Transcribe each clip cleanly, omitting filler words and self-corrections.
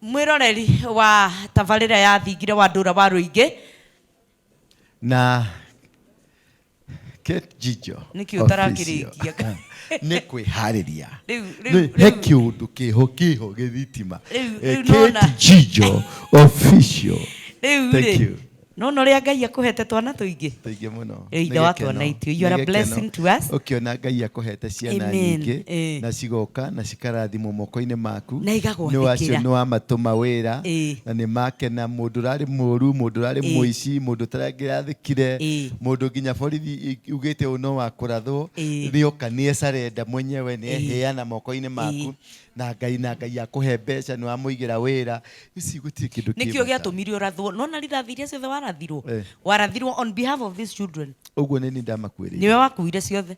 Mwĩroreri wa tabarĩra ya Thingira wa Ndũra wa Rũingĩ. Na Kate Jijo. Nĩkĩ ũtarakĩrĩkia? Nĩ kwĩharĩria. Rĩu rĩu He kĩũndũ kĩho kĩho gĩthitima. Rĩu Eh, rĩu Kate nona Jijo official. Rĩu Thank rĩ you. nona ũrĩa Ngai akũhete twana tũingĩ. Tũingĩ mũno. Rĩu Nĩ ithe wa gĩkeno, twana itũ. You nĩ are a gĩkeno. blessing to us. Ũkĩona Ngai akũhete ciana Amen. nyingĩ Eh. na cigoka na cikarathimwo moko-inĩ maku. Na igagwathĩkĩra. Nĩ wacio nĩ wamatũma wĩra Eh. na nĩ makena. Mũndũ ũrarĩ mũru, mũndũ ũrarĩ Eh. mũici, mũndũ ũtarangĩrathĩkire, Eh. mũndũ nginya borithi ugĩte ũyũ no wa kũrathwo, Eh. nĩoka nĩecarenda mwenyewe, Eh. nĩeheana moko-inĩ maku Eh. na Ngai na Ngai akũhe mbeca nĩ wamũigĩra wĩra. Ici gũtirĩ kĩndũ kĩ Nĩkĩo bata. gĩatũmire ũrathwo. Nona rithathi iria ciothe warathirwo. Eh. Warathirwo on behalf of these children. Ũguo nĩ niĩ ndamakuĩrĩire. Nĩwe wakuire ciothe.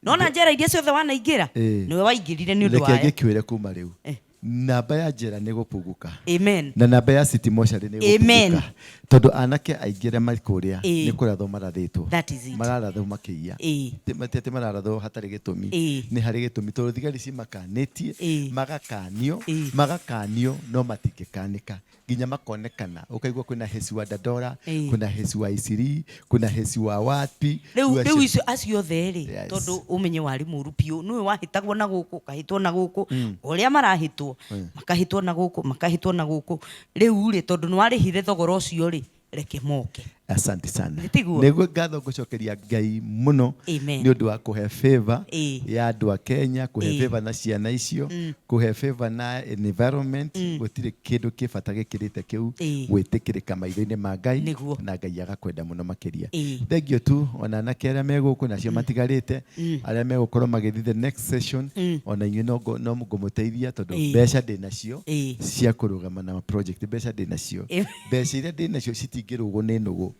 Nona njera iria ciothe wanaingĩra. Eh. Nĩwe waingĩrire nĩ ũndũ Reke wayo. ngĩkwĩre kuma rĩu. Eh. Namba ya njera nĩ gũpunguka. Amen. Na namba ya city mocarĩ nĩ Amen. gũpunguka. Tondũ anake aingĩ arĩa marĩ kũrĩa Eh. nĩ kũrathwo marathĩtwo. That is it. Mararathwo makĩiya. Eh. Ti atĩ mararathwo hatarĩ gĩtũmi. Eh. Nĩ harĩ gĩtũmi tondũ thigari cimakanĩtie, Eh. magakanio, Eh. magakanio no matingĩkanĩka nginya makonekana. Ũkaigua kwĩna heci wa Dandora, Eh. kwĩna heci wa Isiri, kwĩna heci wa wapi. Rĩu Rĩu rĩu acio- icio acio othe rĩ Yes. tondũ ũmenye warĩ mũru biũ nĩwe wahĩtagwo na gũkũ ũkahĩtwo na gũkũ ũrĩa marahĩtwo makahĩtwo na gũkũ makahĩtwo na gũkũ rĩu rĩ tondũ nĩ warĩhire thogora ũcio rĩ reke moke. Asante sana. Nĩ tiguo? Nĩguo ngatho ngũcokeria Ngai mũno Amen. nĩ ũndũ wa kũhe favor Ĩĩ. ya andũ a Kenya, kũhe Ĩĩ. favor na ciana icio, kũhe favor na environment. Gũtirĩ kĩndũ kĩ bata gĩkĩrĩte kĩu Ĩĩ. gwĩtĩkĩrĩka maitho-inĩ ma Ngai Nĩguo. na Ngai agakwenda mũno makĩria. Ĩĩ. Thengio tu ona anake arĩa me gũkũ na acio matigarĩte arĩa megũkorwo magĩthiĩ the next session, ona inyuĩ no ngũmũteithia tondũ Ĩĩ. mbeca ndĩ nacio Ĩĩ. cia kũrũgama na project, mbeca ndĩ nacio. Ĩĩ. Mbeca iria ndĩ nacio citingĩrũgwo nĩ nũgũ.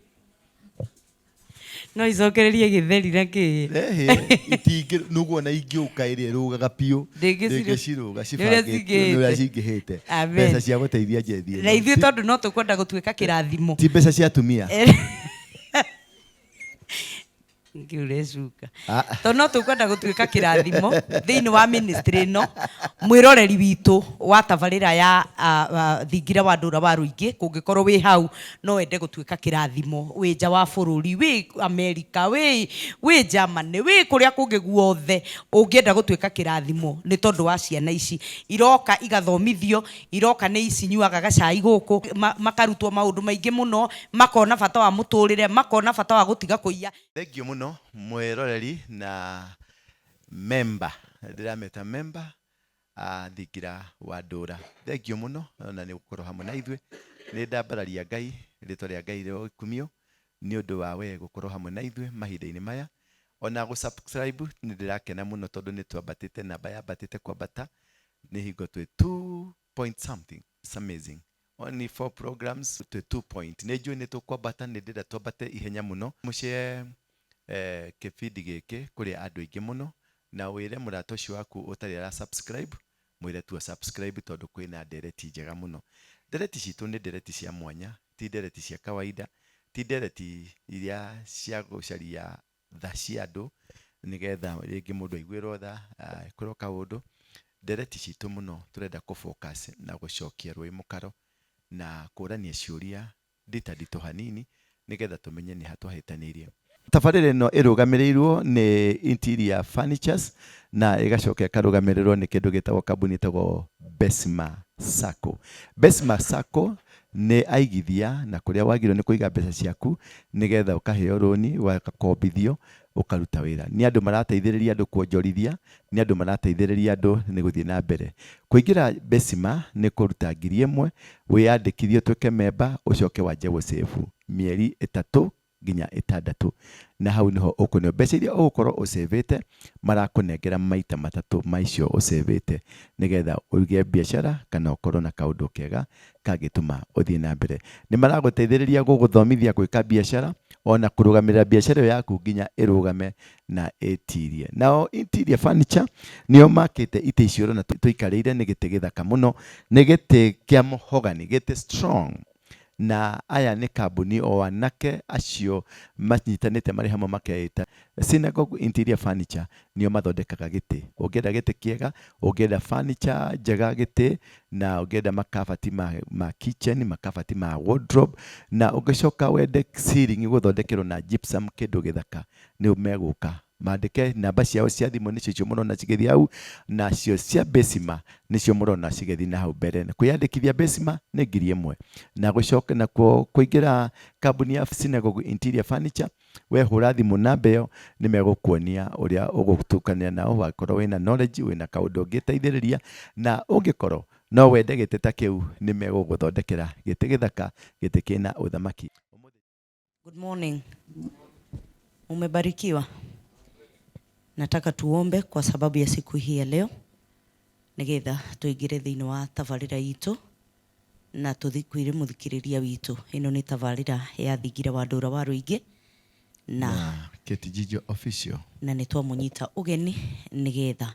No icokererie gĩtheri na kĩ. Ehe, itingĩ nũgũ ona ingĩũka ĩrĩa ĩrũgaga biũ Ndĩngĩcirũ- ndĩngĩcirũga Nĩ ũrĩa cibangĩtwo nĩ ũrĩa cingĩhĩte. cingĩhĩte. Amen. Mbeca cia gũteithia njethi ĩno. Na ithuĩ tondũ no tũkwenda gũtuĩka kĩrathimo. Ti mbeca cia atumia. Nĩkĩ ũrecuka? Ah. Tondũ no tũkwenda gũtuĩka kĩrathimo thĩinĩ wa ministry ĩno, mwĩroreri witũ wa tabarĩra ya Thingira wa Ndũra wa Rũingĩ, kũngĩkorwo wĩ hau no wende gũtuĩka kĩrathimo, wĩ nja wa bũrũri, wĩ America, wĩ Germany, wĩ kũrĩa kũngĩ guothe ũngĩenda gũtuĩka kĩrathimo nĩ tondũ wa ciana ici iroka igathomithio, iroka nĩ icinyuaga gacai gũkũ, makarutwo maũndũ maingĩ mũno, makona bata wa mũtũrĩre, makona bata wa gũtiga kũiya. Thengiũ mũno mwĩroreri na member, ndĩrameta member a Thingira wa Ndũra. Thengiũ mũno na nĩ gũkorwo hamwe na ithuĩ. Nĩ ndambararia Ngai, rĩtwa rĩa Ngai rĩrokumio nĩ ũndũ wa we gũkorwo hamwe na ithuĩ mahinda-inĩ maya. Ona gũ subscribe nĩ ndĩrakena mũno tondũ nĩ twambatĩte, namba yambatĩte kwambata, nĩ hingo twĩ 2 point something. It's amazing. Only 4 programs twĩ 2 point. Nĩ njũĩ nĩ tũkwambata, nĩ ndĩrenda twambate ihenya mũno. Mũshare kĩbindi gĩkĩ kũrĩ andũ aingĩ mũno, na wĩre mũrata ũcio waku ũtarĩ ara subscribe, mwĩre tu subscribe tondũ kwĩna ndereti njega mũno. Ndereti citũ nĩ ndereti cia mwanya, ti ndereti cia kawaida, ti ndereti iria cia gũcaria tha cia andũ nĩgetha rĩngĩ mũndũ aiguĩrwo tha, ekĩrwo kaũndũ. Ndereti citũ mũno tũrenda kũ focus na gũcokia rũĩ mũkaro na kũrania ciũria ndita nditũ hanini nĩgetha tũmenye nĩ ha twahĩtanĩirie. Tabarĩra ĩno ĩrũgamĩrĩirwo nĩ Interior Furnitures na ĩgacoka ĩkarũgamĩrĩrwo nĩ kĩndũ gĩtagwo kambuni ĩtagwo Besma Sacco. Besma Sacco nĩ aigithia na kũrĩa wagĩrĩirwo nĩ kũiga mbeca ciaku nĩgetha ũkaheo rũni ũgakombithio ũkaruta wĩra. Nĩ andũ marateithĩrĩria andũ kuonjorithia, nĩ andũ marateithĩrĩria andũ nĩ gũthiĩ na mbere. Kũingĩra Besima nĩ kũruta 1000, wĩyandĩkithie ũtuĩke memba, ũcoke wanjie gũcĩbu mĩeri 3 nginya 6, na hau nĩho ũkũneo mbeca iria ũgũkorwo ũcĩvĩte, marakũnengera maita 3 ma icio ũcĩvĩte nĩgetha ũige biacara kana ũkorwo na kaũndũ kega kangĩtũma ũthiĩ na mbere. Nĩ maragũteithĩrĩria gũgũthomithia gwĩka biacara ona kũrũgamĩrĩra biacara ĩyo yaku nginya ĩrũgame na ĩtirie. Nao Interior Furniture nĩo makĩte itĩ icio ũrona tũikarĩire, nĩ gĩtĩ gĩthaka mũno, nĩ gĩtĩ kĩa mahogany, gĩtĩ strong. Na aya nĩ kambuni o anake acio manyitanĩte marĩ hamwe makeĩta Synagogue Interior Furniture, nĩo mathondekaga gĩtĩ. Ũngĩenda gĩtĩ kĩega, ũngĩenda furniture njega gĩtĩ, na ũngĩenda makabati ma kitchen, makabati ma wardrobe, na ũngĩcoka wende ceiling gũthondekerwo na gypsum kĩndũ gĩthaka, nĩ megũka. Mandĩke namba ciao cia thimũ nĩcio icio mũrona cigĩthiĩ hau, nacio cia Besima nĩcio mũrona cigĩthiĩ na hau mbere. Kwĩyandĩkithia Besima nĩ 1000, na gũcoka nakuo kũingĩra kambuni ya Synagogue Interior Furniture, we hũra thimũ namba ĩyo, nĩ megũkuonia ũrĩa ũgũtukania nao, wakorwo wĩna knowledge, wĩna kaũndũ ũngĩteithĩrĩria, na ũngĩkorwo no wende gĩtĩ ta kĩu, nĩ megũgũthondekera gĩtĩ gĩthaka, gĩtĩ kĩna ũthamaki. Good morning. Umebarikiwa. Nataka tuombe kwa sababu ya siku hii ya leo nigetha tuingire thiini wa tabarĩra itũ na tũthi kwĩre mũthikĩrĩria witũ. Ĩno nĩ tabarĩra ya Thingira wa Ndũra wa Rũingĩ na Kate Jijo Official. Na nĩ twamũnyita ũgeni nĩgetha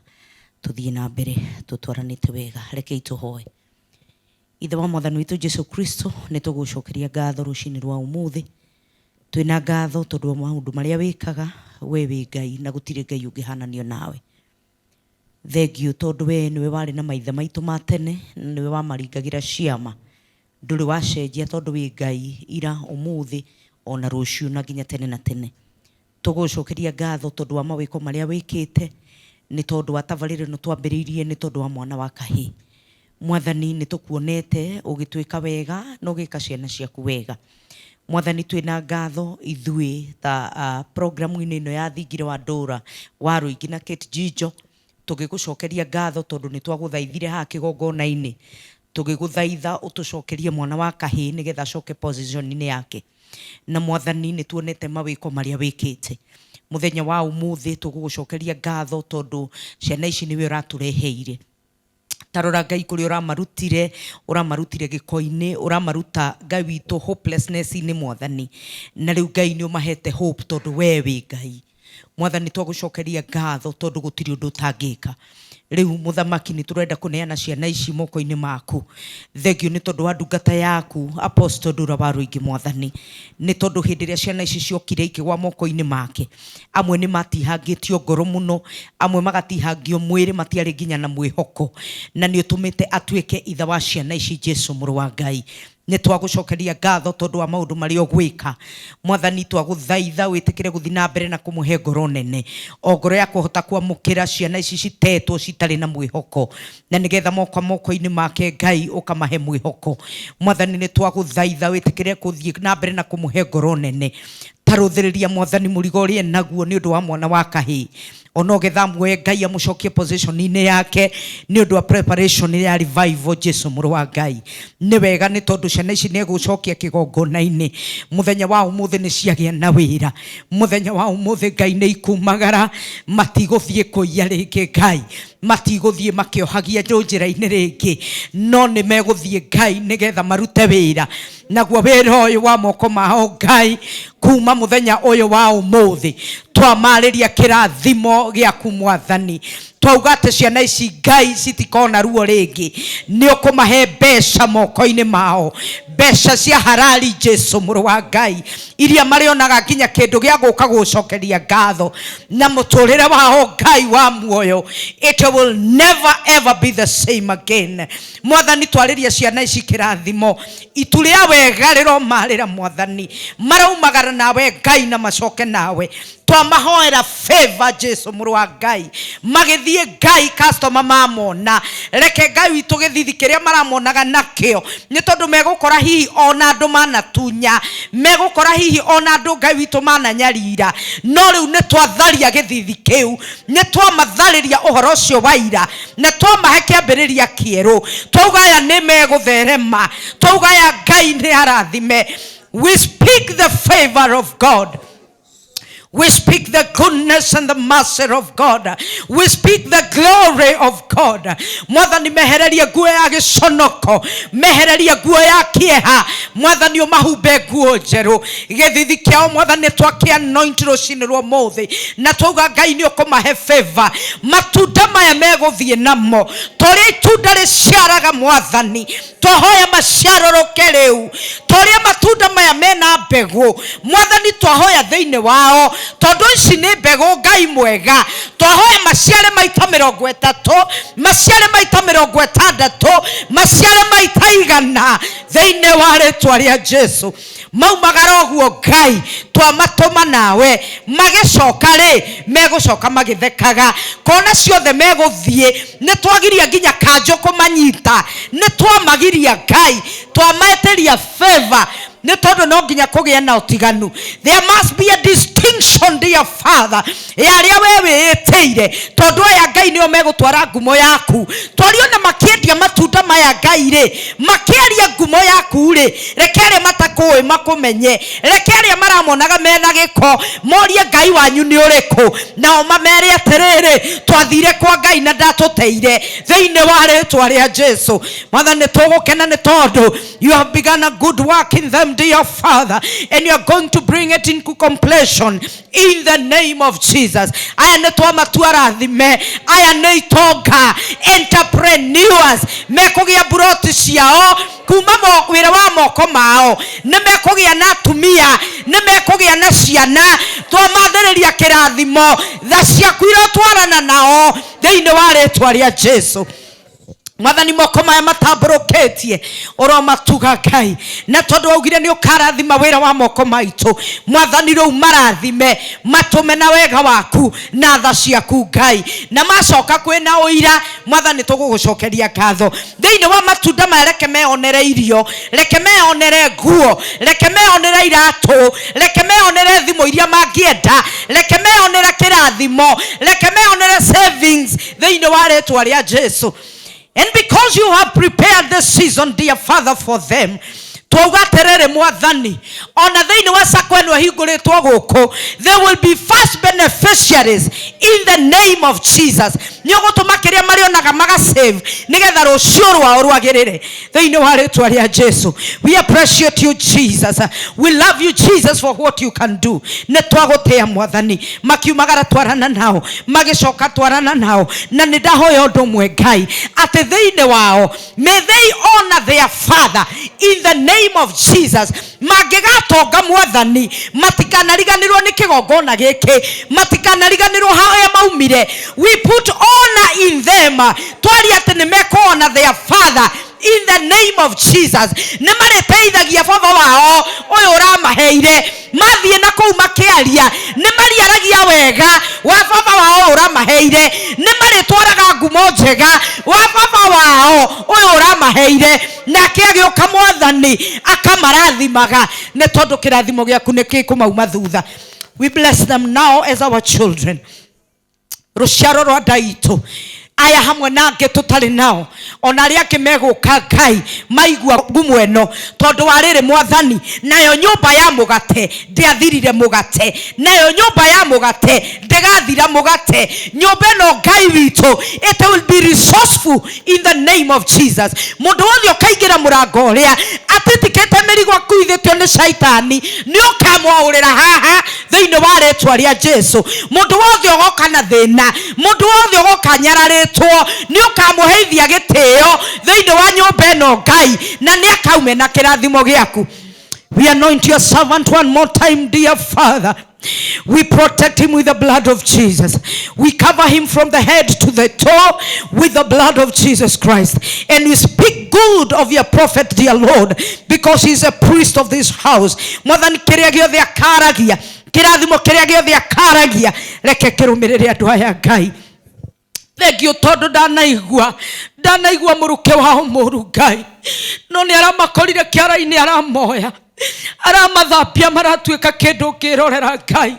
tũthiĩ na mbere tũtwaranĩte wega. Rekei tũhoe. Ithe wa Mwathani witũ Jesu Kristo, nĩ tũgũcokeria ngatho rũcinĩ rwa ũmũthĩ. Twĩna ngatho tondũ wa maũndũ marĩa wĩkaga. We wĩ Ngai na gũtirĩ Ngai ũngĩhananio nawe. Thengiũ tondũ we nĩwe warĩ na maithe maitũ ma tene na nĩwe wamaringagĩra ciama. Ndũrĩ wacenjia tondũ wĩ Ngai ira, ũmũthĩ, ona rũciũ na nginya tene na tene. Tũgũcokeria ngatho tondũ wa mawĩko marĩa wĩkĩte, nĩ tondũ wa tabarĩra ĩno twambĩrĩirie, nĩ tondũ wa mwana wa kahĩĩ. Mwathani, nĩ tũkuonete ũgĩtwĩka wega na ũgĩka ciana ciaku wega. Mwathani, twĩna ngatho ithuĩ ta programu-inĩ ĩno ya Thingira wa Ndũra wa Rũingĩ na Kate Jijo, tũgĩgũcokeria ngatho tondũ nĩ twagũthaithire haha kĩgongona-inĩ, tũgĩgũthaitha ũtũcokerie mwana wa kahĩĩ nĩgetha acoke position-inĩ yake. Na Mwathani, nĩ tuonete mawĩko marĩa wĩkĩte. Mũthenya wa ũmũthĩ tũgũgũcokeria ngatho tondũ ciana ici nĩwe ũratũreheire. Tarora Ngai kũrĩa ũramarutire, ũramarutire gĩko-inĩ, ũramaruta Ngai witũ hopelessness-inĩ Mwathani, na rĩu Ngai nĩ ũmahete hope tondũ we wĩ Ngai. Mwathani, twagũcokeria ngatho tondũ gũtirĩ ũndũ ũtangĩka. Rĩu Mũthamaki, nĩ tũrenda kũneana ciana ici moko-inĩ maku. Thengiũ nĩ tondũ wa ndungata yaku Apostle Ndura wa Rũingĩ. Mwathani, nĩ tondũ hĩndĩ ĩrĩa ciana ici ciokire ikĩgwa moko-inĩ make, amwe nĩ matihangĩtio ngoro mũno, amwe magatihangio mwĩrĩ, matiarĩ nginya na mwĩhoko, na nĩ ũtũmĩte atuĩke ithe wa ciana ici. Jesu mũrũ wa Ngai, nĩ twagũcokeria ngatho tondũ wa maũndũ marĩa ũgwĩka. Mwathani, twagũthaitha wĩtĩkĩre gũthiĩ na mbere na kũmũhe ngoro nene, o ngoro ya kũhota kwamũkĩra ciana ici citetwo citarĩ na mwĩhoko, na nĩgetha moka moko-inĩ make Ngai ũkamahe mwĩhoko. Mwathani, nĩ twagũthaitha wĩtĩkĩre gũthiĩ na mbere na kũmũhe ngoro nene. Tarũthĩrĩria Mwathani mũrigo ũrĩa enaguo nĩ ũndũ wa mwana wa kahĩĩ, ona ũgetha muoye Ngai amũcokie position-inĩ yake nĩ ũndũ wa preparation ya revival. Jesu mũrũ wa Ngai, nĩ wega nĩ tondũ ciana ici nĩ egũcokia kĩgongona-inĩ. Mũthenya wa ũmũthĩ nĩ ciagĩa na wĩra. Mũthenya wa ũmũthĩ Ngai nĩ ikumagara, matigũthiĩ kũiya rĩngĩ. Ngai, matigũthiĩ makĩohagia andũ njĩra-inĩ rĩngĩ, no nĩ megũthiĩ Ngai nĩgetha marute wĩra, naguo wĩra ũyũ wa moko mao Ngai, kuma mũthenya ũyũ wa ũmũthĩ twamarĩria kĩrathimo gĩaku. Mwathani, twauga atĩ ciana ici Ngai citikona ruo rĩngĩ. Nĩ ũkũmahe mbeca moko-inĩ mao, mbeca cia harari, Jesu mũrũ wa Ngai, iria marĩonaga nginya kĩndũ gĩa gũka gũcokeria ngatho, na mũtũrĩre wao Ngai wa muoyo, it will never ever be the same again. Mwathani, twarĩria ciana ici kĩrathimo. Itu rĩa wega rĩromarĩra. Mwathani, maraumagara nawe Ngai na macoke nawe. Twamahoera favor, Jesu mũrũ wa Ngai, magĩthiĩ Ngai, customer mamona, reke Ngai witũ gĩthithi kĩrĩa maramonaga nakĩo, nĩ tondũ megũkora hihi ona andũ manatunya, megũkora hihi ona andũ Ngai witũ mananyarira, no rĩu nĩ twatharia gĩthithi kĩu, nĩ twamatharĩria ũhoro ũcio wa ira na twamahe kĩambĩrĩria kĩerũ. Twauga aya nĩ megũtherema, twauga aya Ngai nĩ arathime. We speak the favor of God. We speak the goodness and the mercy of God. We speak the glory of God. Mwathani, mehererie nguo ya gĩconoko, mehererie nguo ya kĩeha. Mwathani, ũmahumbe nguo njerũ. Gĩthithi kĩao, Mwathani, twakĩ anoint rũcinĩ rwa ũmũthĩ, na twauga, Ngai, nĩ ũkũmahe favor. Matunda maya megũthiĩ namo torĩa itunda rĩciaraga. Mwathani, twahoya maciarũrũke rĩu torĩa matunda maya mena mbegũ. Mwathani, twahoya thĩinĩ wao, tondũ ici nĩ mbegũ. Ngai mwega, twahoya maciare maita 30, maciare maita 60, maciare maita 100 thĩinĩ wa rĩtwa rĩa Jesu. Maumagara ũguo, Ngai, twamatũma nawe, magĩcoka rĩ, megũcoka magĩthekaga kona ciothe megũthiĩ. Nĩ twagiria nginya kanjũ kũmanyita, nĩ twamagiria. Ngai, twametĩria favor, nĩ tondũ no nginya kũgĩe na ũtiganu. There must be a distinction, dear Father, ya arĩa we wĩĩtĩire, tondũ aya, Ngai, nĩo megũtwara ngumo yaku. Twario na makĩendia matunda maya, Ngai rĩ, makĩaria ngumo yaku rĩ, reke arĩa matakũĩ makũmenye, reke arĩa maramonaga mena gĩko morie, "Ngai wanyu nĩ ũrĩkũ?" Nao mamere atĩrĩrĩ, "Twathire kwa Ngai na ndatũteire." Thĩinĩ wa rĩtwa rĩa Jesu, Mwathani, nĩ tũgũkena nĩ tondũ you have begun a good work in them, dear Father, and you are going to bring it into completion in the name of Jesus. Aya nĩ twamatua rathime. Aya nĩ itonga, entrepreneurs, mekũgĩa mburoti ciao kuma wĩra wa moko mao. Nĩ mekũgĩa na atumia, nĩ mekũgĩa na ciana. Twamathĩrĩria kĩrathimo, tha ciaku irotwarana nao thĩinĩ wa rĩtwa rĩa Jesu. Mwathani, moko maya matambũrũkĩtie ũromatuga, Ngai, na tondũ waugire nĩ ũkarathima wĩra wa moko maitũ. Mwathani, rĩu marathime, matũme na wega waku na tha ciaku, Ngai, na macoka kwĩna ũira. Mwathani, tũgũgũcokeria ngatho thĩinĩ wa matunda maya. Reke meonere irio, reke meonere nguo, reke meonere iratũ, reke meonere thimũ iria mangĩenda, reke meonere kĩrathimo, reke meonere savings thĩinĩ wa rĩtwa rĩa Jesu. And because you have prepared this season, dear Father, for them, twauga atĩrĩrĩ, Mwathani, ona thĩinĩ wa sacco ĩno ĩhingũrĩtwo gũkũ, they will be first beneficiaries in the name of Jesus. Nĩ ũgũtũma kĩrĩa marĩonaga magasave, nĩgetha rũciũ rwao rwagĩrĩre thĩinĩ wa rĩtwa rĩa Jesu. We appreciate you, Jesus. We love you, Jesus, for what you can do. Nĩ twagũtĩa, Mwathani. Makiumagara, twarana nao, magĩcoka, twarana nao. Na nĩ ndahoya ũndũ ũmwe, Ngai, atĩ thĩinĩ wao, may they honor their father in the name of Jesus. Mangĩgatonga, Mwathani, matikanariganĩrwo nĩ kĩgongona gĩkĩ, matikanariganĩrwo harĩa maumire. We put honor in them. Twaria atĩ nĩ mekũhonor their father in the name of Jesus. Nĩ marĩteithagia baba wao ũyũ ũramaheire. Mathiĩ na kũu makĩaria, nĩ mariaragia wega wa baba wao ũyũ ũramaheire, nĩ marĩtwaraga ngumo njega wa baba wao ũyũ ũramaheire. Nake agĩũka, Mwathani, akamarathimaga, nĩ tondũ kĩrathimo gĩaku nĩ gĩkũmauma thutha. We bless them now as our children, rũciaro rwa nda itũ, aya hamwe na angĩ tũtarĩ nao, ona arĩa angĩ megũka. Ngai, maigua ngumo ĩno, tondũ wa rĩrĩ, Mwathani, nayo nyũmba ya mũgate ndĩathirire mũgate, nayo nyũmba ya mũgate ndĩgathira mũgate. Nyũmba ĩno, Ngai witũ, it will be resourceful in the name of Jesus. Mũndũ wothe ũkaingĩra mũrango ũrĩa atitikĩte mĩrigo akuithĩtio nĩ caitani, nĩ ũkamwaũrĩra haha thĩinĩ wa rĩtwa rĩa Jesu. Mũndũ wothe ũgoka na thĩna, mũndũ wothe ũgoka nyararĩtwo, nĩ ũkamũheithia gĩtĩo thĩinĩ wa nyũmba ĩno, Ngai, na nĩ akaume na kĩrathimo gĩaku. We anoint your servant one more time, dear Father. We protect him with the blood of Jesus. We cover him from the head to the toe with the blood of Jesus Christ. And we speak good of your prophet, dear Lord, because he's a priest of this house. Mwathani, kĩrĩa gĩothe akaragia, kĩrathimo kĩrĩa gĩothe akaragia, reke kĩrũmĩrĩre andũ aya. Ngai, thengio, tondũ ndanaigua mũrukĩ wao mũru, Ngai, no nĩ aramakorire kĩara-inĩ, aramoya, aramathambia, maratuĩka kĩndũ ngĩrorera. Ngai,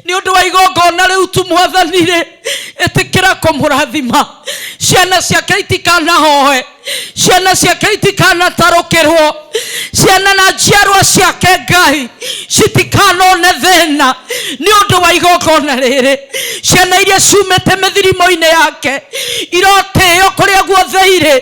nĩ ũndũ wa igongona rĩu tu, Mwathani rĩ, ĩtĩkĩra kũmũrathima. Ciana ciake itikanahoe, ciana ciake itikanatarũkĩrwo, ciana na njiarwa ciake Ngai citikanone thĩna nĩ ũndũ wa igongona rĩrĩ. Ciana iria ciumĩte mĩthirimo-inĩ yake irotĩo kũrĩa guothe irĩ,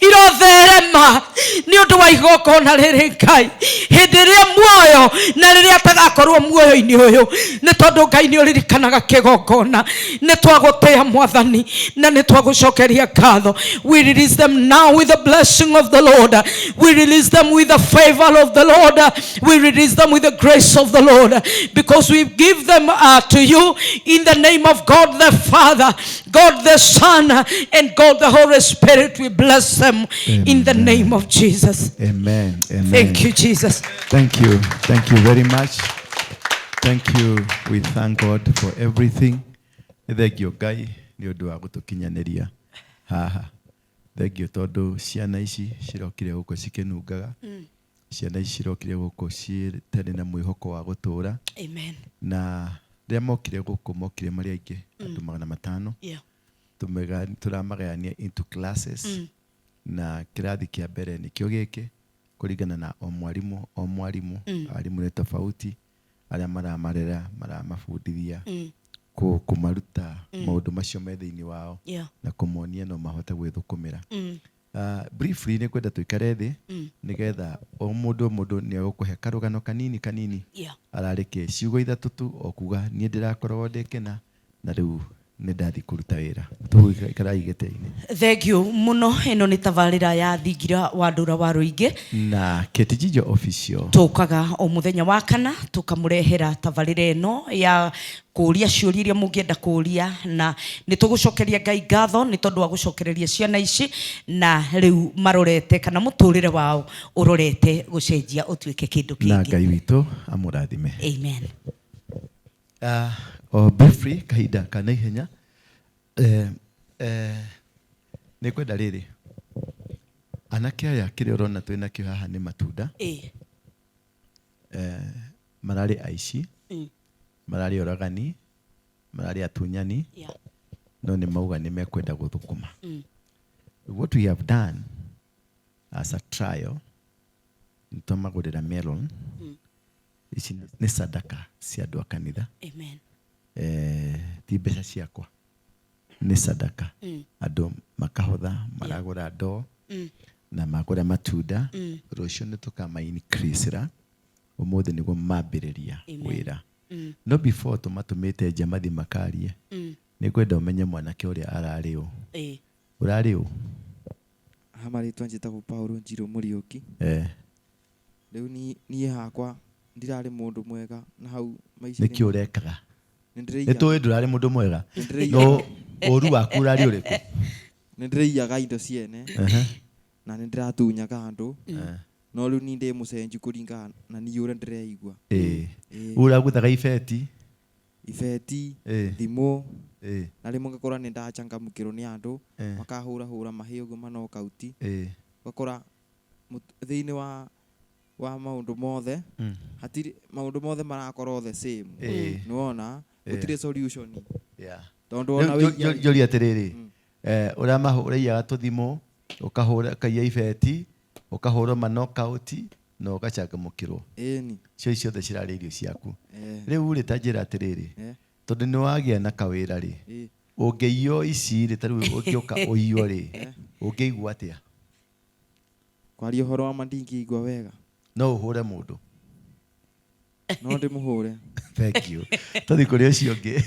irotherema nĩ ũndũ wa igongona rĩrĩ Ngai, hĩndĩ ĩrĩa muoyo na rĩrĩa atagakorwo muoyo-inĩ ũyũ, nĩ tondũ Ngai nĩ ũririkanaga kĩgongona. Nĩ twagũtĩa Mwathani na nĩ twagũcokeria ngatho. We release them now with the blessing of the Lord. We release them with the favor of the Lord. We release them with the grace of the Lord, because we give them to you in the name of God the Father, God the Son, and God the Holy Spirit. We bless them in the name of Jesus. Amen. Amen. Thank you, Jesus. Thank you. Thank you very much. Thank you. We thank God for everything. Nĩ thengio Ngai nĩ ũndũ wa gũtũkinyanĩria haha. Thengio tondũ ciana ici cirokire gũkũ cikĩnungaga. Ciana ici cirokire gũkũ citarĩ na mwĩhoko wa gũtũra. Amen. Na rĩrĩa mokire gũkũ mokire marĩ aingĩ, andũ 500. Tũramagayania into classes. Na kĩrathi kĩa mbere nĩkĩo gĩkĩ, kũringana na o mwarimũ o mwarimũ. Arimũ nĩ tofauti, arĩa maramarera, maramabundithia, kũmaruta maũndũ macio me thĩinĩ wao na kũmonia no mahote gwĩthũkũmĩra. Briefly nĩ kwenda tũikare thĩ nĩgetha o mũndũ o mũndũ nĩ egũkũhe karũgano kanini kanini. Ararĩ kĩ ciugo ithatũ tu, o kuga niĩ ndĩrakoragwo ndĩ kĩna na rĩu nĩ ndathiĩ kũruta wĩra. Tũikarai gĩtĩ-inĩ. Thank you mũno. Ĩno nĩ tabarĩra ya Thingira wa Ndũra wa Rũingĩ na Kate Official. Tũkaga o mũthenya wa kana tũkamũrehera tabarĩra ĩno ya kũria ciũria iria mũngĩenda kũria, na nĩ tũgũcokeria Ngai ngatho nĩ tondũ wa gũcokereria ciana ici, na rĩu marorete kana mũtũrĩre wao ũrorete gũcenjia ũtuĩke kĩndũ na kĩngĩ. Ngai witũ amũrathime. Amen. O briefly kahinda ka naihenya, nĩ kwenda rĩrĩ anake aya kĩrĩa ũrona twĩ nakĩo haha nĩ matunda. Mararĩ aici, mararĩ oragani, mararĩ atunyani, no nĩ mauga nĩ mekwenda gũthũkũma. What we have done as a trial, nĩ twamagũrĩra melon. Ici nĩ sadaka cia andũ a kanitha. Amen. Ti mbeca ciakwa, nĩ sadaka. Andũ makahotha maragũra ndoo na magũra matunda. Rũciũ nĩ tũkama increase-ra, ũmũthĩ nĩguo mambĩrĩria Amen. wĩra. No before tũmatũmĩte nja mathiĩ makarie, nĩ ngwenda ũmenye mwanake ũrĩa ararĩ ũ. Ũrarĩ ũ? Ha marĩtwa njĩtagwo Paulo Njirũ Mũriũki. Rĩu niĩ hakwa ndirarĩ mũndũ mwega na hau maica-inĩ. Nĩkĩ ũrekaga? Nĩ Nĩ ndĩraiyaga. tũĩ ndũrarĩ mũndũ mwega, Nĩ ndĩraiyaga. no ũru waku ũrarĩ ũrĩkũ? Nĩ ndĩraiyaga indo ciene na nĩ ndĩratunyaga andũ, no rĩu niĩ ndĩ mũcenju kũringana na niĩ ũrĩa ndĩreigua. Ũraguthaga ibeti? Ibeti, thimũ, na rĩmwe ngakora nĩ ndachangamũkĩrwo nĩ andũ, makahũrahũra mahĩ ũguo manokauti. Ũgakora thĩinĩ wa maũndũ mothe, hatirĩ maũndũ mothe marakorwo the same. Nĩwona gũtirĩ solution. Tondũ ona Rĩu wĩiya- njũria atĩrĩrĩ, ũraiyaga tũthimũ, ũkahũra, ũkaiya ibeti, ũkahũrwo manokauti na ũgachangamũkĩrwo. Ĩni. Cio ciothe cirarĩ irio ciaku. Rĩu rĩ, ta njĩra atĩrĩrĩ, tondũ nĩ wagĩa na kawĩra rĩ, ũngĩiywo ici rĩ, ta rĩu ũngĩũka ũiywo rĩ, ũngĩigua atĩa? Kwaria ũhoro wa ma ndingĩigua wega. No ũhũre mũndũ? No ndĩmũhũre. Thank you. Tũthiĩ kũrĩ ũcio ũngĩ.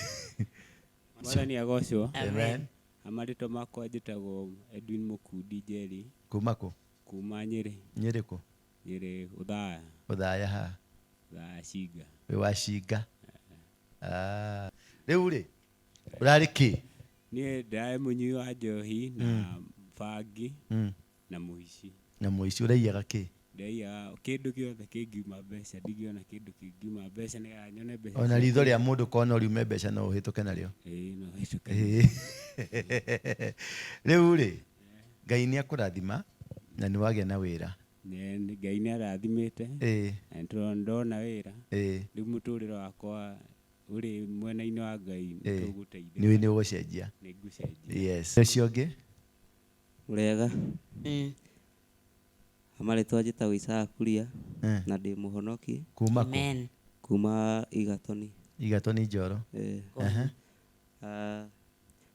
Mwathani agocwo. Amen. Amarĩtwa makwa njĩtagwo Edwin Mũkundi Njeri. Kuma kũ? Kuma Nyĩrĩ. Nyĩrĩ kũ? Nyĩrĩ Ũthaya. Ũthaya ha? Ũthaya Cinga. Wĩ wa Cinga. Rĩu rĩ, ũrarĩ kĩ? Niĩ ndarĩ mũnyui wa njohi na bangi na mũici. Na mũici. Ũraiyaga kĩ? Ndaiyaga kĩndũ gĩothe kĩngiuma mbeca, ndingĩona kĩndũ kĩngiuma mbeca nĩgetha nyone mbeca. Ona ritho rĩa mũndũ korwo no riume mbeca no ũhĩtũke narĩo? Ĩĩ, no hĩtũke. Rĩu rĩ, Ngai nĩ akũrathima na nĩ wagĩa na wĩra. Ngai nĩ arathimĩte. Na nĩ ndona wĩra. Rĩu mũtũrĩre wakwa ũrĩ mwena-inĩ wa Ngai, nĩ tũgũteithĩka. Nĩ ũgũcenjia. Nĩ ngũcenjia. Yes. Ũcio ũngĩ? Ũrega. Marĩtwa njĩtagwo Isaya Kuria na ndĩ mũhonoki. Kuma kũ? Amen. Kuma Igatoni. Igatoni Njoro. Eh. Aha. Ah,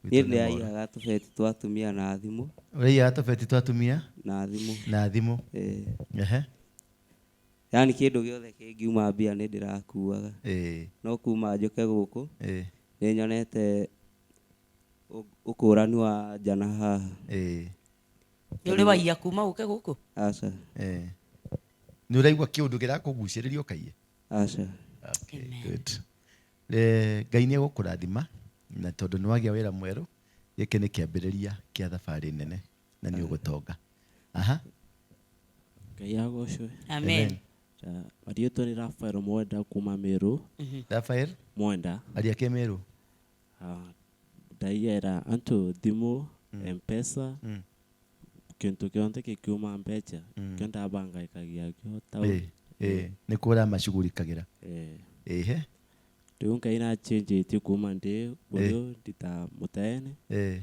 Gwitũ niĩ nĩ ndĩraiyaga tũbeti twa atumia na thimũ. Ũraiyaga tũbeti twa atumia? Na thimũ. Na thimũ. Eh. Ehe. Yaani kĩndũ gĩothe kĩngiuma mbia nĩ ndĩrakuaga. Eh. No kuma njũke gũkũ Eh. nĩ nyonete ũkũrani wa nja na haha. Eh. Nĩ ũrĩ waiya kuma ũke gũkũ? Aca. Eh. Nĩ ũraigua kĩũndũ kĩrakũgucĩrĩria ũkaiye? Aca. Okay, good. Eh, Ngai nĩ egũkũrathima na tondũ nĩ wagĩa wĩra mwerũ, gĩkĩ nĩ kĩambĩrĩria kĩa thabarĩ nene na nĩ ũgũtonga. Aha. Ngai agocwe. Amen. Marĩtwa nĩ Rafael Mwenda kuma Meru. Rafael Mwenda. Aria kĩ Meru? Ndaiyera antu thimu, M-Pesa, kintu kĩonthe gĩkiuma mbeca kĩo ndabangaikagia kĩo tau. Eh, eh, nĩ kũ ũramacugurikagĩra. Eh. Ehe. Rĩu Ngai nĩacenjetie kuma ndĩ ũrĩo ndita mũtene. Eh.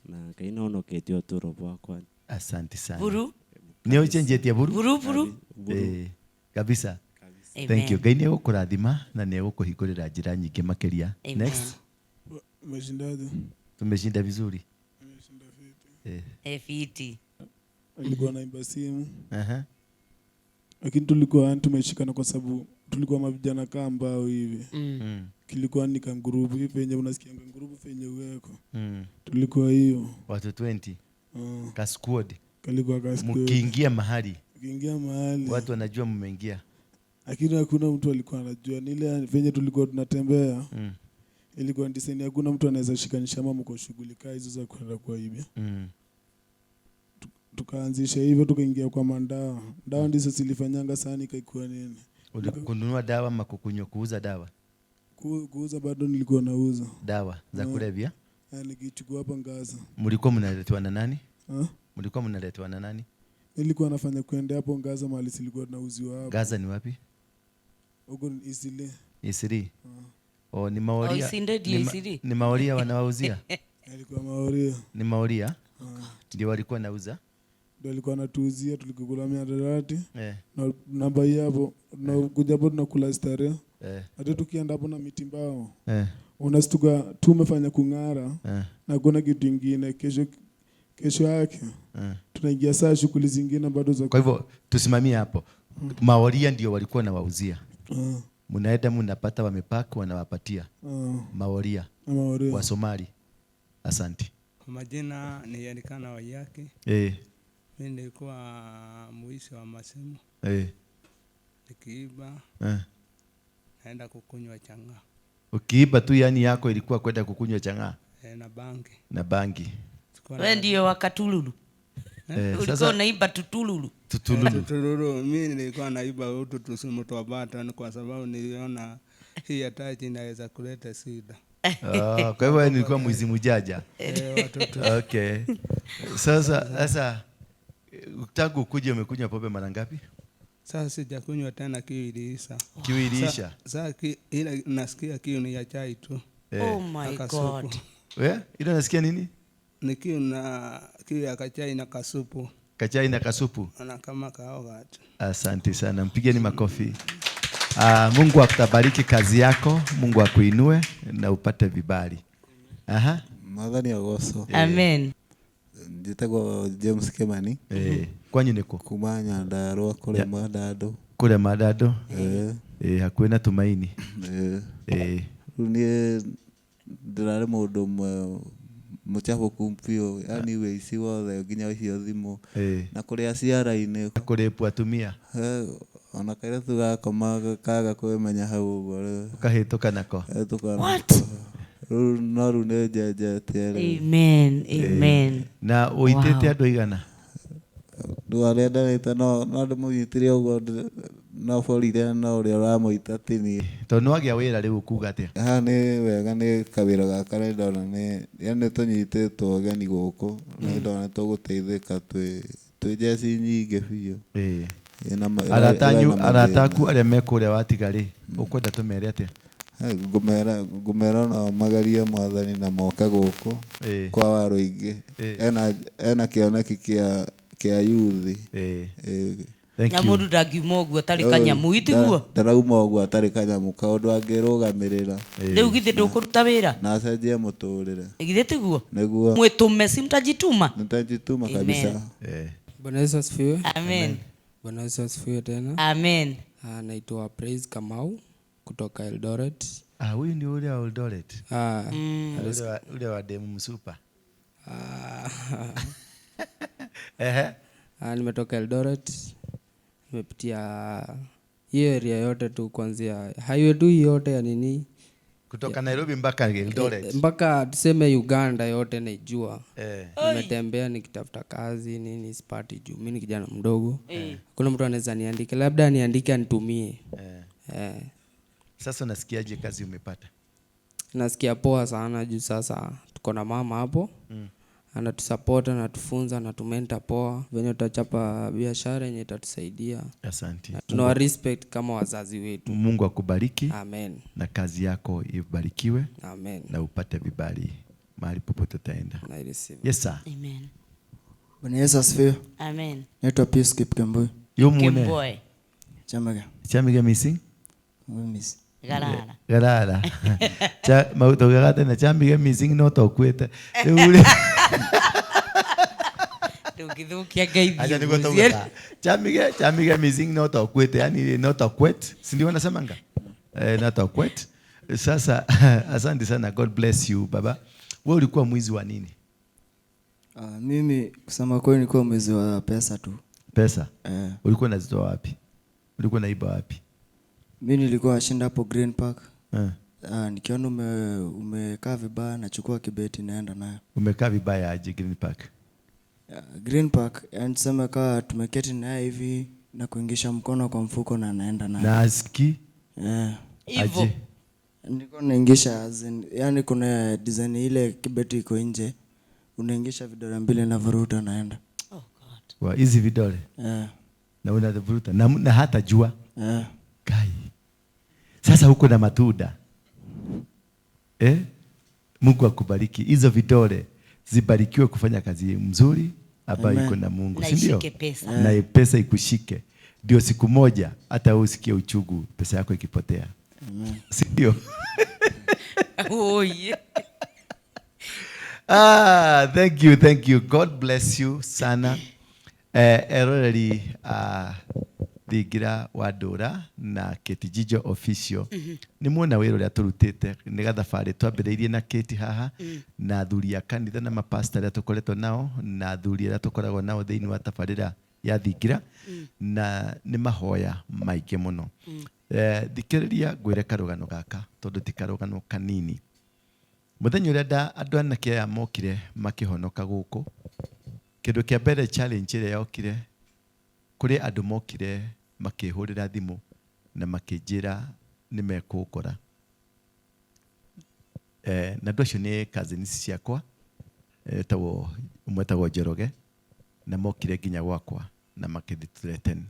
Na Ngai nĩahonoketie ũtũro bwakwa. Asante sana. Buru. Nĩ ũcenjetie buru? Buru, buru. Eh, kabisa. Amen. Thank you. Ngai nĩ egũkũrathima na nĩ egũkũhingũrĩra njĩra nyingĩ makĩria. Amen. Next. Umeshindaje? Tumeshinda vizuri. Eh. Eh, fiti. Alikuwa naimba simu. Aha. Lakini tulikuwa yani tumeshikana kwa sababu tulikuwa mavijana kaa mbao hivi. Kilikuwa ni kangurubu hivi penye unasikia kangurubu penye uweko. Tulikuwa hiyo. Watu 20. Ah. Ka squad. Kalikuwa ka squad. Mkiingia mahali. Mkiingia mahali. Watu wanajua mmeingia. Lakini hakuna mtu alikuwa anajua. Ni ile venye tulikuwa tunatembea. Ilikuwa design hakuna mtu anaweza shikanisha ama mko shughuli kaa hizo za kwenda kuwaibia. Tukaanzisha hivyo tukaingia kwa mandawa. Ndawa ndizo zilifanyanga sana ikaikuwa nini. Kununua dawa ama kukunywa, kuuza dawa? Kuuza bado nilikuwa nauza. Dawa za kulevya? Nikichukua hapa Ngaza. Mlikuwa mnaletwa na nani? Ha? Mlikuwa mnaletwa na nani? Nilikuwa nafanya kwenda hapo Ngaza mahali silikuwa tunauziwa hapo. Gaza ni wapi? Huko ni Isili. Isili. Oh, ni Maoria. Oh, Isinde ndio Ni Isili. ni Maoria wanawauzia? Ilikuwa Maoria. Ni Maoria? Ndio walikuwa nauza? Ndio walikuwa wanatuuzia, tulikula miadarati. Eh. Na namba hii hapo, tunakuja hapo tunakula starehe. Eh. Hata tukienda hapo na miti mbao. Eh. Unastuka tu umefanya kung'ara. Eh. Na kuna kitu kingine kesho yake. Eh. Tunaingia saa shughuli zingine bado za Kwa hivyo tusimamie hapo. Maoria ndio walikuwa nawauzia. Mnaenda mnapata wamepack wanawapatia. Maoria. Maoria. Wa Somali. Asante. Kwa majina ni Elikana Waiyaki. Eh. Mimi nilikuwa mwizi wa masimu. Eh. Nikiiba. Eh. Naenda kukunywa chang'aa. Ukiiba tu yani yako ilikuwa kwenda kukunywa chang'aa? Na bangi. Na bangi. Sikuwa Wewe na ndio wa katululu. Eh, Ulikuwa sasa unaiba tutululu. Tutululu. Tutululu. Mimi nilikuwa naiba utu tusimu twa bata kwa sababu niliona hii atachi inaweza kuleta shida. Ah, kwa hivyo wewe nilikuwa mwizi mjanja. Watoto. Okay. Sasa tangu ukuje umekunywa pombe mara ngapi? Sasa sijakunywa tena, kiu iliisha. Kiu iliisha? Sasa ile nasikia kiu ni ya chai tu. Eh. Oh my Na kasupu. God. We, ile nasikia nini? Ni kiu na kiu ya kachai na kasupu. Kachai na kasupu. Na kama kaoga tu. Asante sana. Mpigeni makofi. Mungu akutabariki kazi yako, Mungu akuinue na upate vibali. Aha. Mwathani agocwo. Amen. Njĩtagwo James Kimani. Kwanyu nĩkũ? Kuma Nyandarua kũrĩa Mandando. Kũrĩa Mandando? Hakuhĩ na Tumaini. Rĩu niĩ ndĩrarĩ mũndũ ũmwe mũcabũku biũ, yaani wĩici wothe nginya ũcio thimũ. Na kũrĩa ciara-inĩ. Kũrĩpwo atumia. Ona kairĩtu gakoma kaga kwĩmenya hau ũguo rĩ. Ũkahĩtũka nako. Kahĩtũka nako. What? Rĩu no rĩu nĩ njenjetie rĩu. Amen, amen. Na ũitĩte Wow. andũ aigana? Rĩu arĩa ndarĩte no ndĩmũnyitire ũguo no borire no ũrĩa ũramũita ti niĩ. Tondũ nĩwagĩa wĩra rĩu ũkuga atĩa? Haha nĩ wega nĩ kawĩra gaka nĩ ndona nĩ yaani nĩ tũnyitĩtwo ũgeni gũkũ, nĩ ndona nĩ tũgũteithĩka twĩ njeci nyingĩ biũ. Ĩna Arata ĩna anyu, mathĩna. arata aku arĩa me kũrĩa watiga rĩ, ũkwenda tũmere atĩa? Ngũmera ngũmera no magerie mwathani na moke gũkũ kwa Waruingĩ. Ena ena kĩoneki kĩa kĩa yuthi. Thank Na you. mũndũ ndangiuma ũguo atarĩ kanyamu itiguo. Ndarauma ũguo atarĩ kanyamu kaũndũ angĩrũgamĩrĩra. Rĩu githĩ ndũkũruta wĩra? Na acenjie mũtũrĩre. Githĩ tiguo? Nĩguo. Mwĩtũme si mtajituma? Nitajituma Amen. kabisa. Bwana Yesu asifiwe. Amen. Bwana Yesu asifiwe tena. Amen. Naitwa Praise Kamau kutoka Eldoret. Ah, huyu ni ule wa Eldoret. Ah, Ule wa demu msupa. Ah, Ehe. Nimetoka Eldoret. Nimepitia hiyo area yote tu kuanzia highway tu yote ya nini Kutoka Nairobi mpaka Eldoret. Mpaka tuseme Uganda yote naijua. Nimetembea nikitafuta kazi nini sipati juu mimi ni kijana mdogo. Kuna mtu anaweza niandike, labda niandike anitumie. Sasa unasikiaje kazi umepata? Nasikia poa sana juu sasa tuko na mama hapo. Anatusupport, anatufunza, anatumenta poa venye tutachapa biashara yenye itatusaidia. Asante. Na tunawa respect kama wazazi wetu. Mungu akubariki. Amen. Na kazi yako ibarikiwe. Amen. Na upate vibali mahali popote utaenda. Na receive. Yes sir. Amen. Bwana Yesu asifiwe. Amen. Naitwa Pius Kipkemboi. Yo mune. Kemboi. Chamega. Chamega missing? Missing. Garara. Garara. Cha mautogaga tena chamige missing no tokwete. Rĩu rĩ. Ndũngĩthũkia Ngai Acha niguo thiĩ. taugaga. Chamige chamige missing no tokwete, yani no tokwet. Si ndio wanasemanga? No tokwet. Sasa asante sana, God bless you baba. Wewe ulikuwa mwizi wa nini? Mimi kusema kweli nilikuwa mwizi wa pesa tu. Pesa? Ulikuwa unazitoa wapi? Ulikuwa unaiba wapi? Mimi nilikuwa nashinda hapo Green Park. Nikiona umekaa vibaya nachukua kibeti naenda nayo. Umekaa vibaya aje Green Park? Green Park, yani tuseme kaa tumeketi naye hivi na kuingisha mkono kwa mfuko na naenda nayo. Na aski? Hivyo. Aje? Nilikuwa naingisha as in, yani kuna design ile kibeti iko nje. Unaingisha vidole mbili na vuruta naenda. Oh God. Wa hizi vidole? Na unavuruta na hata jua. Kai. Sasa huko na matunda. Mungu akubariki. Hizo vidole zibarikiwe kufanya kazi mzuri ambayo iko na Mungu, Na si ndio? ishike pesa. Na pesa ikushike. Ndio siku moja hata wewe usikie uchungu pesa yako ikipotea. Amen. Si ndio? Oh, yeah. Thank you, thank you. God bless you sana. Eroreri Thingira wa Ndũra na Kate Jijo official. Nĩ muona wĩra ũrĩa tũrutĩte nĩ gathabarĩ twambĩrĩirie na Kate haha na athuri a kanitha na mapasta arĩa tũkoretwo nao na athuri arĩa tũkoragwo nao thĩinĩ wa tabarĩra ya Thingira na nĩ mahoya maingĩ mũno. Thikĩrĩria ngwĩre karũgano gaka tondũ ti karũgano kanini. Mũthenya ũrĩa andũ anake aya mokire makĩhonoka gũkũ, kĩndũ kĩa mbere challenge ĩrĩa yokire kũrĩ andũ mokire makĩhũrĩra thimũ na makĩnjĩra nĩ mekũngora. Na andũ acio nĩ cousins ciakwa, ũmwe etagwo Njoroge, na mokire nginya gwakwa na makĩthi threaten.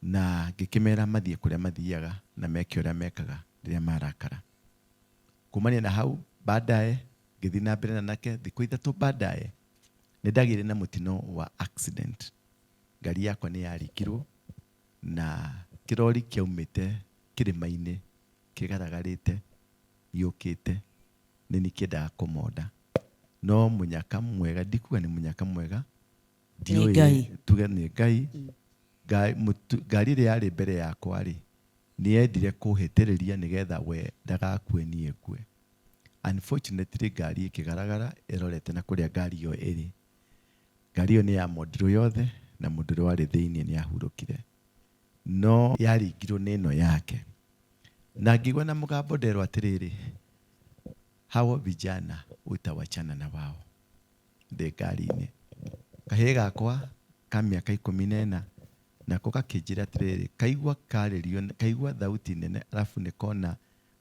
Na ngĩkĩmera mathiĩ kũrĩa mathiaga na meke ũrĩa mekaga rĩrĩa marakara. Kumania na hau baadaye ngĩthiĩ na mbere na nake thikũ ithatũ baadaye nĩ ndagĩire na mũtino wa accident. Ngari yakwa nĩ yarikirwo na kĩrori kĩaumĩte kĩrĩma-inĩ kĩgaragarĩte gĩũkĩte nĩ nĩkĩendaga kũmonda. No mũnyaka mwega, ndikuga nĩ mũnyaka mwega, Nĩ Ngai. tuge nĩ Ngai. Ngari ĩrĩa yarĩ mbere yakwa rĩ, nĩ yendire kũhĩtĩrĩria nĩgetha we ndagakue niĩ ngue. Unfortunately ngari ĩkĩgaragara ĩrorete na kũrĩa ngari ĩyo ĩrĩ. Ngari ĩyo nĩ yamondirwo yothe na mũndũ ũrĩa warĩ thĩinĩ nĩ ahurũkire. No yaringirwo nĩ ĩno yake. Na ngĩigua na mũgambo nderwo atĩrĩrĩ, hawa vijana utawachana na wao. Ndĩ ngari-inĩ. Kahĩĩ gakwa ka mĩaka 14 nako gakĩnjĩra atĩrĩrĩ, kaigua karĩrio, kaigua thauti nene alafu nĩkona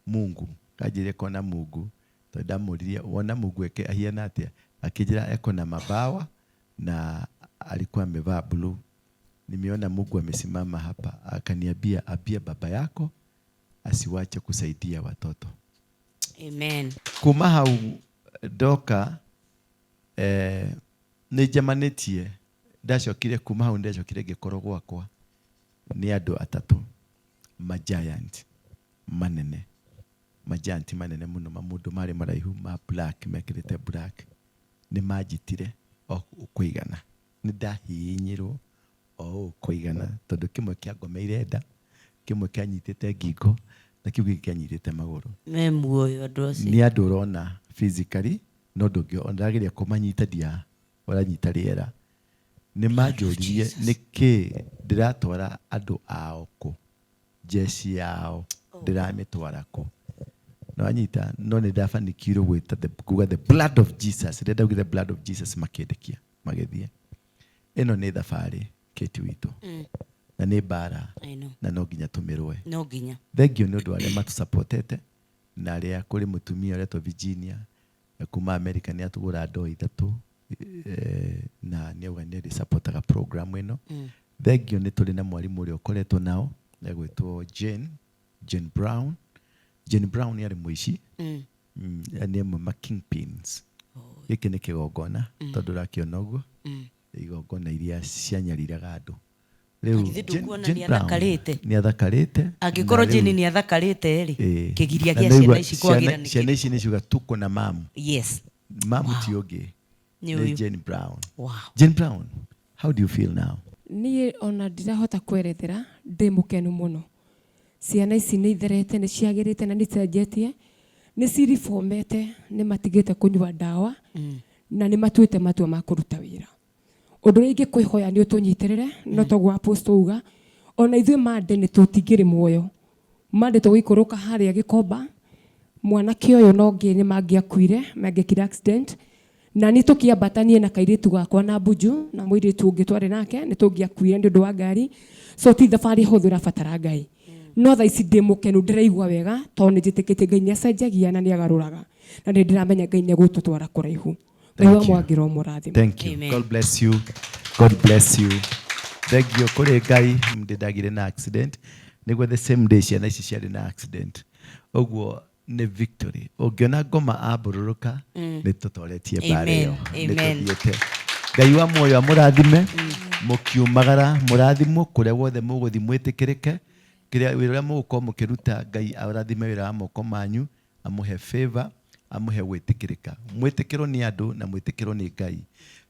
Mungu. Kanjĩrire kona Mungu. Tondũ ndamũririe wona Mungu eke ahiana atĩa? Akĩnjĩra eko na mabawa na alikuwa amevaa blue. Nimeona Mungu amesimama hapa, akaniambia ambia baba yako asiwache kusaidia watoto. Amen. Kuma hau ndoka nĩ njemanĩtie, ndacokire kuma hau ndacokire ngĩkorwo gwakwa nĩ andũ atatũ ma giant manene, ma giant manene mũno, ma mũndũ marĩ maraihu ma black, mekĩrĩte black, nĩ manjitire o kũigana, nĩ ndahihinyirwo o ũũ kũigana, tondũ kĩmwe kĩangomeire nda, kĩmwe kĩanyitĩte ngingo, na kĩu gĩngĩ kĩanyitĩte magũrũ. Me muoyo andũ acio. Nĩ andũ ũrona physically, no ndũngĩ, ndageria kũmanyita ndia ũranyita rĩera. Nĩ manjũririe nĩkĩ ndĩratwara andũ ao kũ, jeshi yao ndĩramĩtwara kũ. Nĩwanyita, no nĩ ndabanikirwo gwĩta the, kuga the blood of Jesus. Rĩrĩa ndaugire the blood of Jesus makĩndĩkia magĩthiĩ. Ĩno nĩ thabarĩ Kate witũ. Na nĩ mbara. I know. Na no nginya tũmĩrũe. No nginya. Thengiũ nĩ ũndũ wa arĩa matũsupportete, na arĩa kũrĩ mũtumia ũretwo Virginia kuma America nĩ atũgũra ndoo ithatũ, na nĩ auga nĩ arĩsupportaga program ĩno. Thengiũ nĩ tũrĩ na mwarimũ ũrĩa ũkoretwo nao, egwĩtwo Jane, Jane Brown. Jane Brown nĩ arĩ mũici. Nĩ ĩmwe ma kingpins. Gĩkĩ nĩ kĩgongona, tondũ ũrakĩona ũguo. Igongona iria cianyariraga andũ. Rĩu Githĩ ndũkuona Jane nĩ Brown athakarĩte? nĩ athakarĩte. Angĩkorwo Na rĩu Jane nĩ athakarĩte rĩ, kĩgiria Na gĩa nĩigua ciana ici kwagĩra nĩ ciana kĩrĩkũ? ici nĩ ciuga tuko na mamu. Yes. Mamu Wow. ti ũngĩ. Nĩ Nĩ ũyũ. Jane Brown. Wow. Jane Brown, how do you feel now? Niĩ ona ndirahota kwerethera, ndĩ mũkenu mũno. Ciana ici nĩ itherete, nĩ ciagĩrĩte na nĩ icenjetie, nĩ ciribomete, nĩ matigĩte kũnyua ndawa, na nĩ matuĩte matua ma kũruta wĩra. Ũndũ ũrĩa ingĩkwĩhoya nĩ ũtũnyitĩrĩre, no toguo apostle auga, ona ithuĩ mande nĩ tũtingĩrĩ muoyo. Mande tũgũikũrũka harĩa Gĩkomba, mwanake ũyũ na ũngĩ nĩ mangĩakuire, mangĩekire accident. Na nĩ tũkĩambatanie na kairĩtu gakwa na Bunju, na mũirĩtu ũngĩ twarĩ nake, nĩ tũngĩakuire nĩ ũndũ wa ngari. So ti thabarĩ hũthũ ĩrabatara Ngai. No thaa ici ndĩ mũkenu, ndĩraigua wega, tondũ nĩ njĩtĩkĩtie Ngai nĩ acenjagia na nĩ agarũraga. Na nĩ ndĩramenya Ngai nĩ egũtũtwara kũraihu. Thank Ngai wa you. Mwangĩro mũrathime. Thank you. Amen. God bless you. God bless you. Thank you kũrĩ Ngai, ndĩndagire na accident. Nĩguo the same day ciana ici ciarĩ na accident. Ũguo nĩ victory. Ũngĩona ngoma ambũrũrũka, nĩ tũtoretie mbara Amen. ĩyo. Nĩ Amen. tũthiĩte. Ngai wa muoyo amũrathime, mũkiumagara mũrathimwo kũrĩa guothe mũgũthiĩ mwĩtĩkĩrĩke. Kĩrĩa wĩra ũrĩa mũgũkorwo mũkĩruta, Ngai arathime wĩra wa moko manyu, amũhe favor, amũhe gwĩtĩkĩrĩka. Mwĩtĩkĩrwo nĩ andũ na mwĩtĩkĩrwo nĩ Ngai.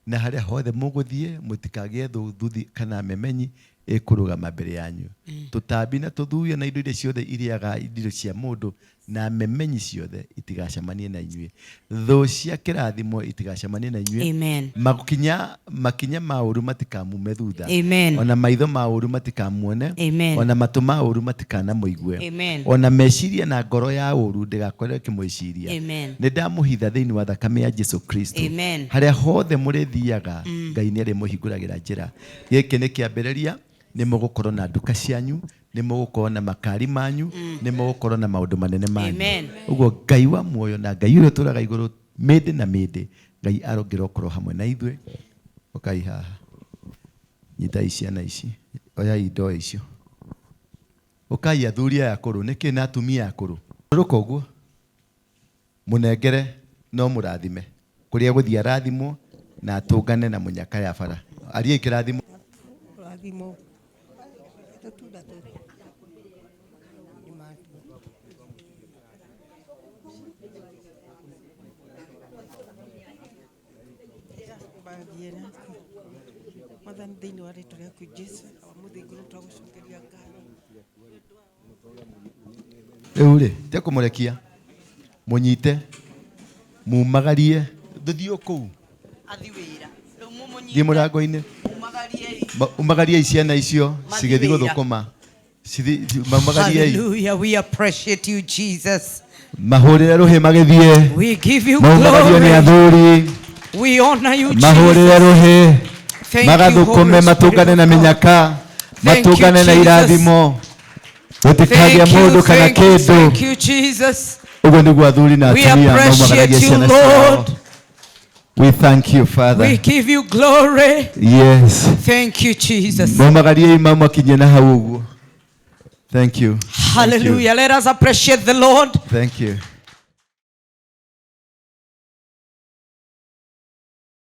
Na harĩa hothe mũgũthiĩ, mũtikagĩe thuthi kana memenyi ĩkũrũgama mbere yanyu. Tũtambi na tũthuya na indo iria ciothe irĩaga indo cia mũndũ na memenyi ciothe itigacemanie na inyuĩ. Thũ cia kĩrathimo itigacemanie na inyuĩ. Amen. Makinya ma ũru matikamume thutha. Amen. Ona maitho ma ũru matikamuone. Amen. Ona matũ ma ũru matikanamũigue. Amen. Ona meciria na ngoro ya ũru ndĩgakorwo ĩkĩmwĩciria. Amen. Nĩ ndamũhitha thĩinĩ wa thakame ya Jesu Kristo. Amen. Harĩa hothe mũrĩthiaga, Ngai nĩ arĩmũhingũragĩra njĩra. Gĩkĩ nĩ kĩambĩrĩria, nĩ mũgũkorwo na nduka cianyu, nĩ mũgũkorwo na makari manyu, nĩ mũgũkorwo na maũndũ manene manyu. Amen. Ũguo Ngai wa muoyo na Ngai ũrĩa ũtũũraga igũrũ mĩndĩ na mĩndĩ, Ngai arongera ũkorwo hamwe na ithuĩ. Ũkai haha. Nyitai ciana ici. Oyai ndoo icio. Ũkai athuri aya akũrũ, nĩkĩ na atumia akũrũ? Rũka ũguo. Mũnengere no mũrathime. Kũrĩa gũthiĩ arathimwo na atũngane na mũnyaka ya bara. Ariai kĩrathimo. Kĩrathimo. Tũtunda tũtũ. Mwathani thĩinĩ wa rĩtwa rĩaku Jesũ, wa mũthingu nĩ twagũcokeria ngatho. Rĩu rĩ, te kũmũrekia, mũnyite, mumagarie, tũthiĩ o kũu. Athiĩ wĩra. Rĩu mũmũnyite. Thiĩ mũrango-inĩ. Mumagariei. Umagariei ciana icio, Mathiĩ cigĩthiĩ wĩra. gũthũkũma. Mumagariei. Hallelujah, we appreciate you, Jesus. Mahũrĩre rũhĩ magĩthiĩ. We give you Maumagario nĩ glory. athuri. We honor you, Mahũrĩre Jesus. rũhĩ. Thank you, Magathũkũme, Holy Spirit matũngane of na God. mĩnyaka, Thank you, matũngane na Jesus. irathimo. Gũtikagĩa Thank you, mũndũ kana thank you, kĩndũ. thank you, Jesus. Ũguo nĩguo athuri na We atumia appreciate maumagaragia you, ciana ciao. Lord. We thank you, Father. We give you glory. Yes. Thank you, Jesus. Maumagariei mamakinye na hau ũguo. Thank you. Hallelujah. Let us appreciate the Lord. Thank you.